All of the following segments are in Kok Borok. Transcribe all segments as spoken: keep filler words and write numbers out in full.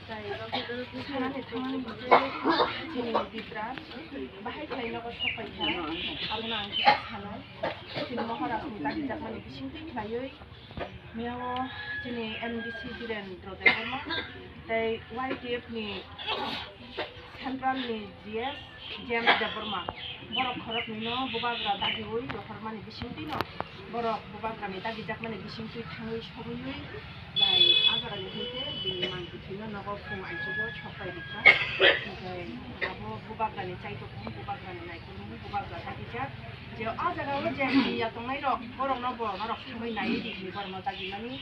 Tei sanani thangmani hwnkhe chini Bibra bahai khlai nogo sok paikha, abono ang kisa sanai. Chini Maharajni dagijakmani bisingtwi khlaiwi miyao chini M D C Birendra Debbarma tei Y T F ni Central ni G S James Debbarma, borok khoroknwino bubagra dagiwi rohormani bisingtwino borok bubagrani dagijakmani bisingtwi thangwi sogwiwi, tei ah jagani hwnkhe bini mang kwthwino nogo phung aichugo sok pai rikha. Hwnkhe abo bubagrani chaitokmung, bubagrani naikolmung, bubagra dagijak je ah jagao je hamya tongnairok borokno bo norok thangwi naiwi di hinwi borokno dagimani,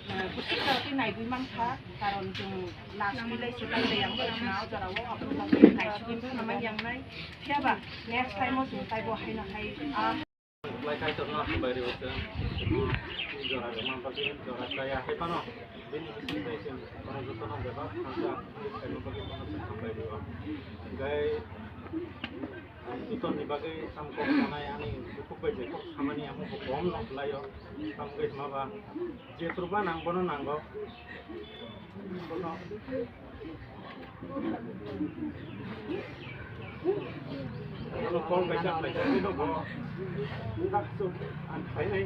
eh, bwswk jora twi naigwi mankha, karon chwng last ni lai se bai lai yang bai khna o jora o, abo bagwi naisugwi phano man yang nai. Phiya ba next time o chwng taibo haino hai, ah, Lai Kaitorno hambai rw se, jora rwma bagwi jora chaya hai phano, bini bisingtwi chwng bono jotono bebak thansa khaima bagwi bono chwng hambai rw. Hwnkhe, Ang Pitorni bagwi ang kok sanai, ani bukhuk bai je kok samani amo bo kom no khlaio. Tamo khe hima ba je kwrwngma nang bono nango. Bono. Bono kok bai jak bai jak no bo. Tak suk ang khainai.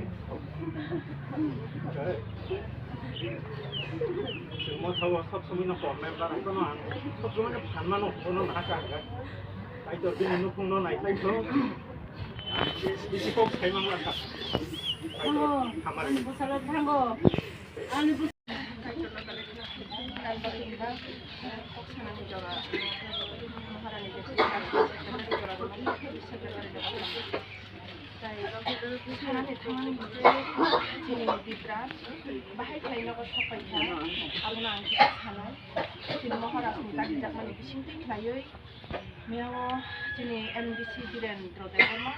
Chwngmo thago sob somoi no kok member ang kono ang sob somoi no phan mano bono nahaka ang. Kaitor bini nukhungno naiphai kho. Bisi kok sai mang lakha. Kaitor hamari. Ani bwsalo thango. Ani bwsalo thango. Tei sanani thangmani hwnkhe chini Bibra bahai khlai nogo sok paikha, abono ang kisa sanai. Chini Maharajni dagijakmani bisingtwi khlaiwi miyao chini M D C Birendra Debbarma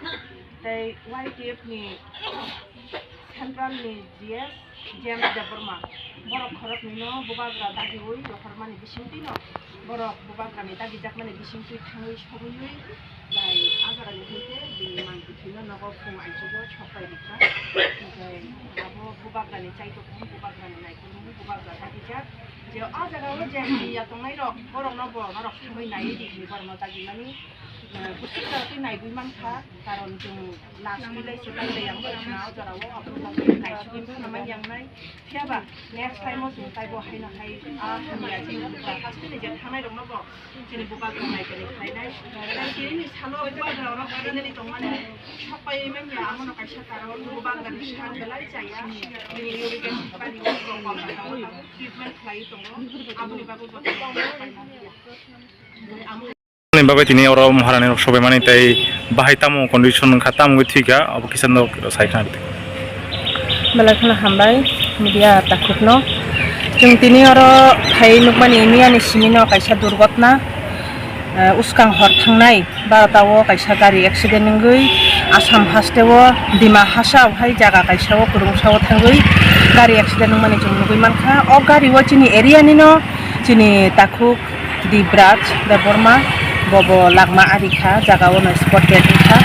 tei Y T F ni Central ni G S James Debbarma, borok khoroknwino bubagra dagiwi rohormani bisingtwino borok bubagrani dagijakmani bisingtwi thangwi sogwiwi, tei ah jagani hwnkhe bini mang kwthwino nogo phung aichugo sok pai rikha. Hwnkhe abo bubagrani chaitokmung, bubagrani naikolmung, bubagra dagijak je ah jagao je hamya tongnairok borokno bo norok thangwi naiwi di hinwi borokno dagimani, eh, bwswk jora twi naigwi mankha, karon chwng last ni lai se bai lai ang bai khna o jorao, abo bagwi naisugwi phano man yang nai. Phiya ba next time o chwng taibo haino hai, ah, hamya chini bubagra hasteni je thangnai rokno bo chini bubagra nai kani khlai nai. Tei tini ni salo bubagra rok finally tongmani sok pai manya, amo no kaisa karon bubagra ni san belai chaya. Bini uric acid bani treatment khlai tongo, aboni bagwi bo amo Ni bagwi tini oro Maharani rok sobaimani tei bahai tamo condition wngkha, tamo wngwi thwikha, abo kisa no sai khna. Belai kheno hambai media takhukno. Chwng tini oro phai nukmani miyani simino kaisa durgotna, eh, uskang hor thangnai barota o kaisa gari accident wngwi Assam hasteo Dima Hasao hai jaga kaisa o kwrwngsa o thangwi gari accident wngmani chwng nugwi mankha. O gari o chini area nino chini takhuk Dibraj Debbarma, bobo langma ari kha, jaga o no spot dead wngkha.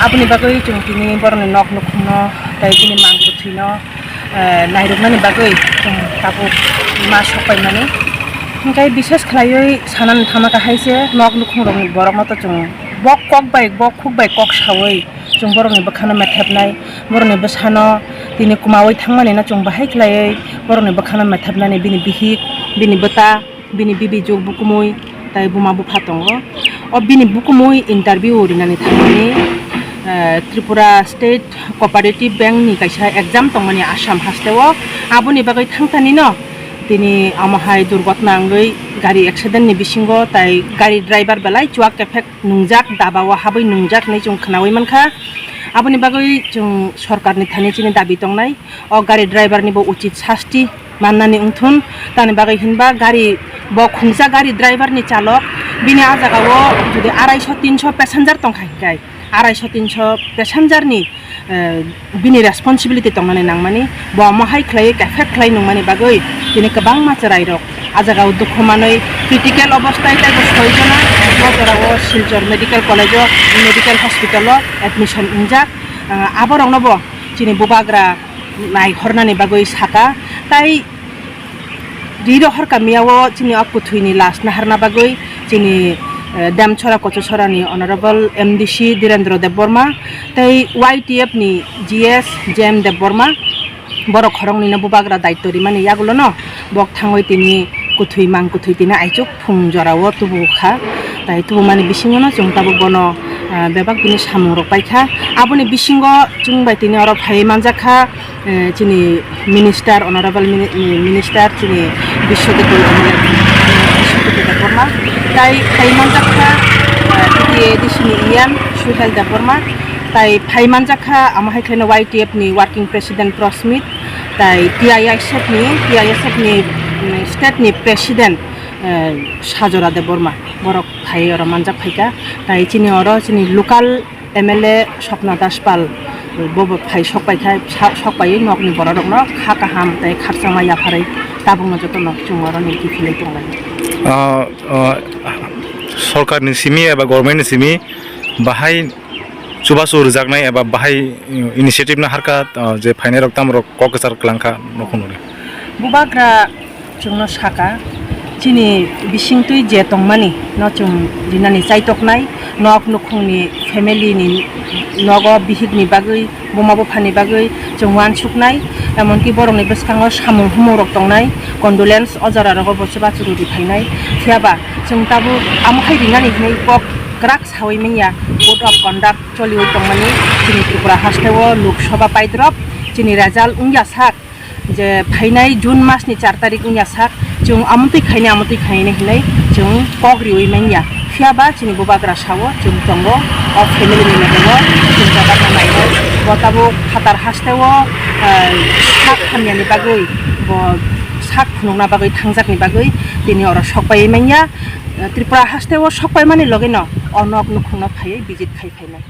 Aboni bagwi chwng tini borokni nok nukhungno tei bini mang kwthwino, eh, nairwknani bagwi chwng tabuk ma sok paimani. Hwnkhe bises khlaiwi sanani thangma kha hai se nok nukhungrokni borokno to chwng bok kok bai, bok khuk bai kok saui chwng borokni bwkhano methepnai, borokni bwsano tini kwmaui thangmani no chwng bahai khlaiwi borokni bwkhano methepnani bini bihik, bini bwta. Bini bibi juk bukumui tei buma bupha tongo. O bini bukumui interview rinani thangmani, eh, Tripura State Cooperative Bank ni kaisa exam tongmani Assam hasteo. Aboni bagwi thangtani no tini omo hai durgotna wngwi gari accident ni bisingo tei gari driver belai chuak kephek nungjak, daba o habwi nungjak hinwi chwng khwnaui mankha. Aboni bagwi chwng sorkar ni thani chini dabi tongnai. O gari driver ni bo uchit sasti mannani wngthun, tamni bagwi hinba gari bo khungsa gari driver ni chalok bini ah jaga o jodi arai so tin so passenger tongkha hinkhe, arai so tin so passenger ni eh, bini responsibility tongnani nangmani, bo omo hai khlaiwi effect khlai nungmani bagwi tini kwbangma chwrairok ah jagao dukhu manwi critical obosthai tei bo soi jona bo jorao Silchar Medical College-o, Medical Hospital-o admission wngjak. Ah, aborokno bo chini bubagra naihornani bagwi saka, tai Ri rohor kamiyao chini o kwthwini lash naharna bagwi chini, eh, Demchora Kochachorani Honorable M D C Dhirendra Debbarma tei Y T F ni G S J M Debbarma borok khoroknwino bubagra daityo rimani yagulono bok thangwi tini kwthwi mang kwthwi tini aichuk phung jorao tubu kha. Tai tubumani bisingono chwng tabuk bono, ah, bebak bini samungrok paikha. Aboni bisingo chwng bai tini oro phaiwi manjakha, eh, chini minister, honorable mini-, minister, chini Biswajit Debbarma. Tai phaiwi manjakha, eh, T T A D C ni E M Suhel Debbarma. Tai phaiwi manjakha, amo hai khlaino Y T F ni working president Prosmit, tai T I S F ni, T I S F ni, mm, state ni president, eh, Sajora Debbarma. Borok phai oro manjak phaikha. Tai chini oro chini local M L A Swapna Das Pal, bobo phai sok paikha, sa-, sok paiwi nokni bororokno kha kaham tei khakchangma yapharwi tabukno jotono chwng oro nini kiphilwi tonglai. Ah, ah, sorkarni simi eba government ni simi bahai chubachu rwjaknai eba bahai initiative no harkha, ah, je phainairok tamrok kok kwchar kwlangkha nokho nukni. Bubagra chwngno saka, chini bisingtwi je tongmani no chwng rinani chaitoknai, nok nukhungni family ni nogo bihikni bagwi, buma buphani bagwi chwng uansuknai, emonki borokni bwskango samung humung rok tongnai, condolence o jora rogo bo chubachu rwdi phainai. Phiyaba chwng tabuk amo hai rinani hinwi kok kwrak sawi manya, code of conduct choliwi tongmani chini Tripura hasteo Lok Sabha paidrop chini result wngya sak. Je phainai June mas ni char tarik wngya sak, chwng amotwi khainai, amotwi khainai hinwi chwng kok riwi manya. Phiyaba chini bubagra sao chwng tongo, o family ni loge o chwng jaga tanglainai. Bo tabuk phatar hasteo, eh, sak hamyani bagwi, bo sak phunukna bagwi thangjakni bagwi tini oro sokpaiwi manya. Tripura hasteo sokpaimani logeno o nok nukhungno phaiwi visit khai phainai.